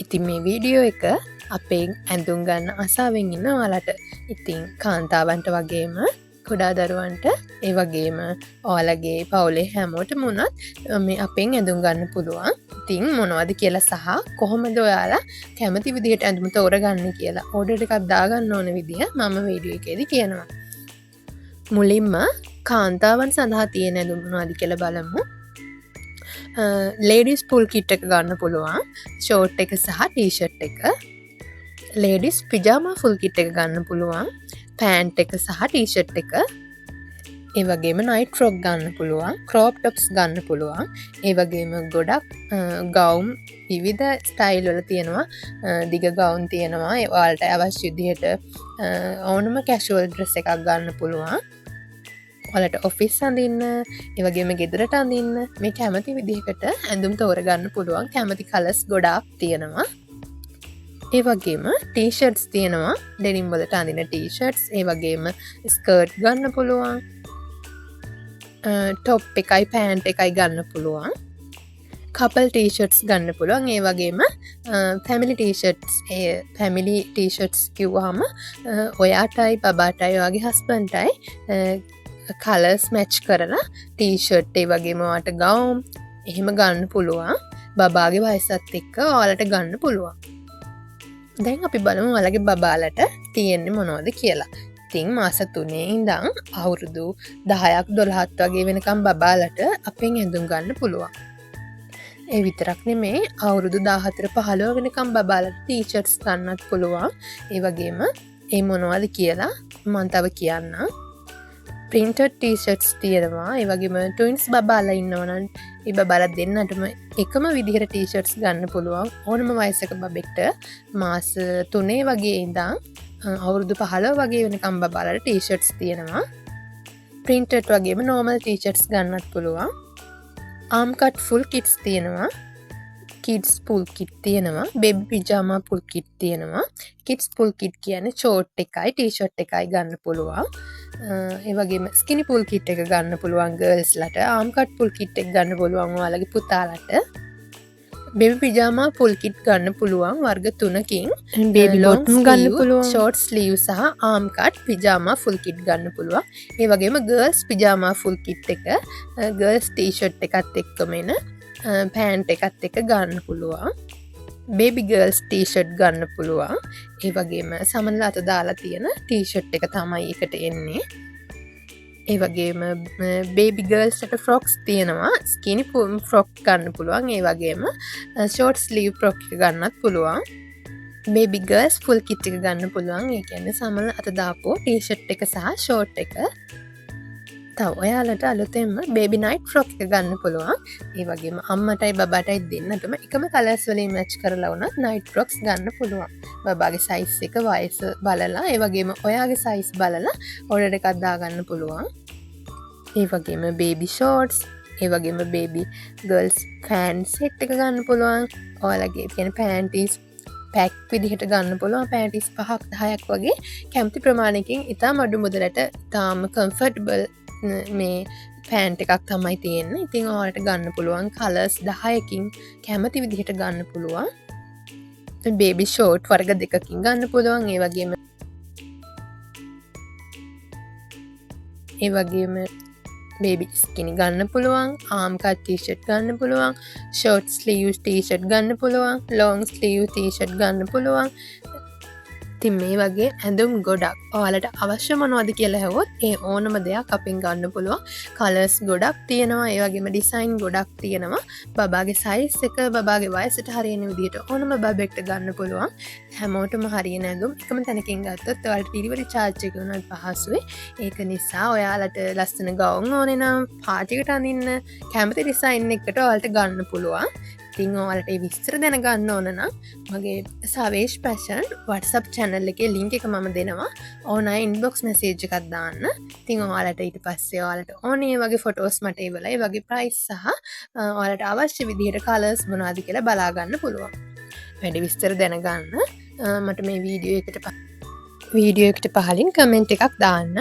ඉතින් මේ වීඩියෝ එක අපෙන් ඇඳුම් ගන්න ආසාවෙන් ඉන්න ඔයාලට, ඉතින් කාන්තාවන්ට වගේම කුඩා දරුවන්ට, ඒ වගේම ඔයාලගේ පවුලේ හැමෝටම වුණත් මේ අපෙන් ඇඳුම් ගන්න පුළුවන්. ඉතින් මොනවද කියලා සහ කොහොමද ඔයාලා කැමති විදිහට ඇඳුම් තෝරගන්නේ කියලා ඕඩර් එකක් දාගන්න ඕන විදිහ මම වීඩියෝ එකේදී කියනවා. මුලින්ම කාන්තාවන් සඳහා තියෙන ඇඳුම් මොනවද කියලා බලමු. ලේඩිස් ෆුල් කිට් එක ගන්න පුළුවන්, ෂෝට් එක සහ ටී-ෂර්ට් එක. ලේඩිස් පිජාමා ෆුල් කිට් එක ගන්න පුළුවන්, පෑන්ට් එක සහ ටී-ෂර්ට් එක. ඒ වගේම නයිට් ෆ්‍රොක් ගන්න පුළුවන්, ක්‍රොප් ටොප්ස් ගන්න පුළුවන්. ඒ වගේම ගොඩක් ගවුම් විවිධ ස්ටයිල් වල තියෙනවා, දිග ගවුම් තියෙනවා. ඒ ඔයාලට අවශ්‍ය විදිහට ඕනම කැෂුවල් ඩ්‍රෙස් එකක් ගන්න පුළුවන්. ඔයාලට ඔෆිස් අඳින්න, ඒ වගේම ගෙදරට අඳින්න මේ කැමති විදිහකට ඇඳුම් තෝරගන්න පුළුවන්. කැමති කලර්ස් ගොඩාක් තියෙනවා. ඒ වගේම ටී-ෂර්ට්ස් තියෙනවා, ඩෙනිම් වලට අඳින ටී-ෂර්ට්ස්. ඒ වගේම ස්කර්ට් ගන්න පුළුවන්, ටොප් එකයි පෑන්ට් එකයි ගන්න පුළුවන්, කපල් ටී-ෂර්ට්ස් ගන්න පුළුවන්. ඒ වගේම ෆැමිලි ටී-ෂර්ට්ස්. ඒ ෆැමිලි ටී-ෂර්ට්ස් කිව්වහම ඔයාටයි බබාටයි ඔයාගේ හස්බන්ඩ්ටයි කලර්ස් මැච් කරලා ටී-ෂර්ට්, ඒ වගේම ඔයාට ගවුම් එහෙම ගන්න පුළුවන්. බබාගේ වයසත් එක්ක ඔයාලට ගන්න පුළුවන්. දැන් අපි බලමු ඔයාලගේ බබාලට තියෙන්නේ මොනවද කියලා. ඉතින් මාස 3 ඉඳන් අවුරුදු 10ක් 12ක් වගේ වෙනකම් බබාලට අපෙන් ඇඳුම් ගන්න පුළුවන්. ඒ විතරක් නෙමේ, අවුරුදු 14 15 වෙනකම් බබාලට ටී-ෂර්ට්ස් ගන්නත් පුළුවන්. ඒ වගේම ඒ මොනවද කියලා මං තව කියන්නම්. ප්‍රින්ටඩ් ටී-ෂර්ට්ස් තියෙනවා. ඒ වගේම ට්වින්ස් බබාලා ඉන්නවනම් ඒ බබාලා දෙන්නටම එකම විදිහට ටී-ෂර්ට්ස් ගන්න පුළුවන්. ඕනම වයසක බබෙක්ට මාස 3 වගේ ඉඳන් අවුරුදු 15 වගේ වෙනකම් බබාලාට ටී-ෂර්ට්ස් තියෙනවා. ප්‍රින්ටඩ් වගේම නෝමල් ටී-ෂර්ට්ස් ගන්නත් පුළුවන්. ආම් කට් ෆුල් කිට්ස් තියෙනවා. කිඩ්ස් ෆුල් කිට් තියෙනවා. බේබි පිජාමා ෆුල් කිට් තියෙනවා. කිඩ්ස් ෆුල් කිට් කියන්නේ ෂෝට් එකයි ටී-ෂර්ට් එකයි ගන්න පුළුවන්. ඒ වගේම ස්කිනි ෆුල් කිට් එක ගන්න පුළුවන් ගර්ල්ස්ලට. ආම් කට් ෆුල් කිට් එක ගන්න පුළුවන් ඔයාලගේ පුතාලට. බේබි පිජාමා ෆුල් කිට් ගන්න පුළුවන් වර්ග 3කින්. බේබි ලොං බොටම් ගන්න ස්ලීව්, පුළුවන්. ෂෝට් ස්ලීව් සහ ආම් කට් පිජාමා ෆුල් කිට් ගන්න පුළුවන්. ඒ වගේම ගර්ල්ස් පිජාමා ෆුල් කිට් එක, ගර්ල්ස් ටී-ෂර්ට් එකත් එක්කම එන, පෑන්ට් එකත් එක්ක ගන්න පුළුවන්. බේබි ගර්ල්ස් ටී-ෂර්ට් ගන්න පුළුවන්. ඒ වගේම සමනල අත දාලා තියෙන ටී-ෂර්ට් එක තමයි එකට එන්නේ. ඒ වගේම බේබි ගර්ල්ස්ට ෆ්‍රොක්ස් තියෙනවා. ස්කිනි ෆ්‍රොක් ගන්න පුළුවන්. ඒ වගේම ෂෝට් ස්ලීව් ෆ්‍රොක් එක ගන්නත් පුළුවන්. බේබි ගර්ල්ස් ෆුල් කිට් එක ගන්න පුළුවන්. ඒ කියන්නේ සමනල අත දාපු ටී-ෂර්ට් එක සහ ෂෝට් එක. තව ඔයාලට අලුතෙන්ම බේබි නයිට් ෆ්‍රොක් එක ගන්න පුළුවන්. ඒ වගේම අම්මටයි බබාටයි දෙන්නටම එකම කලර්ස් වලින් මැච් කරලා වුණත් නයිට් ෆ්‍රොක්ස් ගන්න පුළුවන්. බබාගේ සයිස් එක වයස බලලා, ඒ වගේම ඔයාගේ සයිස් බලලා ඕඩර් එකක් දාගන්න පුළුවන්. ඒ වගේම බේබි ෂෝට්ස්, ඒ වගේම බේබි ගර්ල්ස් පෑන්ට් සෙට් එක ගන්න පුළුවන්. ඔයාලගේ තියෙන පෑන්ටිස් පැක් විදිහට ගන්න පුළුවන්. පෑන්ටිස් 5ක් 10ක් වගේ කැමති ප්‍රමාණයකින් ඉතාම අඩු මුදලට ඉතාම කම්ෆර්ටබල් මේ පෑන්ට් එකක් තමයි තියෙන්නේ. ඉතින් ඔයාලට ගන්න පුළුවන් කලර්ස් 10කින් කැමති විදිහට ගන්න පුළුවන්. බේබි ෂෝට් වර්ග දෙකකින් ගන්න පුළුවන්. ඒ වගේම බේබි ස්කිනි ගන්න පුළුවන්, ආම් කට් ටී-ෂර්ට් ගන්න පුළුවන්, ෂෝට් ස්ලීව් ටී-ෂර්ට් ගන්න පුළුවන්, ලොං ස්ලීව් ටී-ෂර්ට් ගන්න පුළුවන්. ඉතින් මේ වගේ ඇඳුම් ගොඩක් ඔයාලට අවශ්‍ය මොනවද කියලා ඇහුවොත් ඒ ඕනම දෙයක් අපෙන් ගන්න පුළුවන්. කලර්ස් ගොඩක් තියෙනවා, ඒ වගේම ඩිසයින් ගොඩක් තියෙනවා. බබාගේ සයිස් එක බබාගේ වයසට හරියන විදිහට ඕනම බබෙක්ට ගන්න පුළුවන්. හැමෝටම හරියන ඇඳුම් එකම තැනකින් ගත්තොත් ඔයාලට ඩිලිවරි චාර්ජ් එක උනත් පහසුයි. ඒක නිසා ඔයාලට ලස්සන ගවුම් ඕනේ නම් පාටි එකට අඳින්න කැමති ඩිසයින් එකකට ඔයාලට ගන්න පුළුවන්. ඉතින් ඔයාලට ඒ විස්තර දැනගන්න ඕන නම් මගේ සවේෂ් ෆැෂන් WhatsApp channel එකේ link එක මම දෙනවා. ඕන අය inbox message එකක් දාන්න. ඉතින් ඔයාලට ඊට පස්සේ ඔයාලට ඕනේ වගේ ෆොටෝස් මට එවලා ඒ වගේ ප්‍රයිස් සහ ඔයාලට අවශ්‍ය විදිහට කලර්ස් මොනවද කියලා බලා ගන්න පුළුවන්. වැඩි විස්තර දැනගන්න මට මේ වීඩියෝ එකට පහලින් කමෙන්ට් එකක් දාන්න.